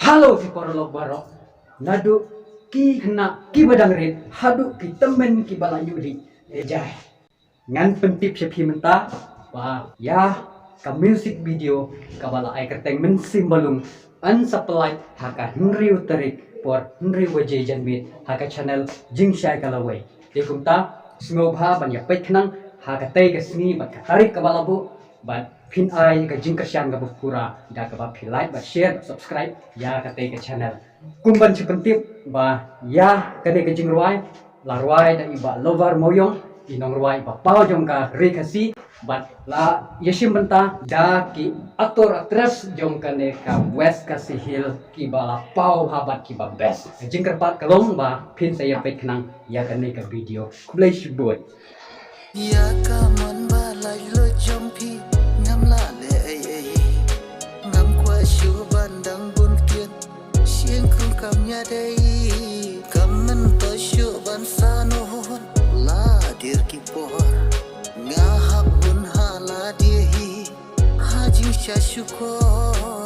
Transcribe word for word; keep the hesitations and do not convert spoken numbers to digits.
Hello ki paralok baroh. Naduh ki khynnah kiba dang rit haduh ki tymmen kiba la ïuh dih. Ejai, ngan pyntip sha phi mynta ba ïa ka music video kaba la ai kyrteng Mynsiem Ba Lung yn sa pynlait ha ka hynriew tarik por hynriew baje janmiet ha ka channel Jingshai Ka Lawei. Te kumta sngewbha ban ïa peit khnang ha katei ka sngi bad ka tarik kaba la buh, bad phin ai ka jingkyrshan kaba pura da kaba phi like bad share bad subscribe ïa katei ka channel. Kum ban sa pyntip ba ïa kane ka jingrwai la rwai da i Bah Lover Mawiong, i nongrwai ba paw jong ka Ri Khasi, bad la ïashim bynta da ki actor actress jong kane ka West Khasi Hills kiba la paw ha bad kiba best. Ka jingkyrpad ka long ba phin sa ïa peit khnang ïa kane ka video. Khublei shibun. Ïa ka mon ba laitluid jong phi ngam lah leh ei ei. Ngam kwah shuh ban dang bun ktien. Shyieng khun kam ïadei. Kam myntoi shuh ban sahnarphna. La dier ki por nga hap hun ha la dier hi. Ha jingshah shukor.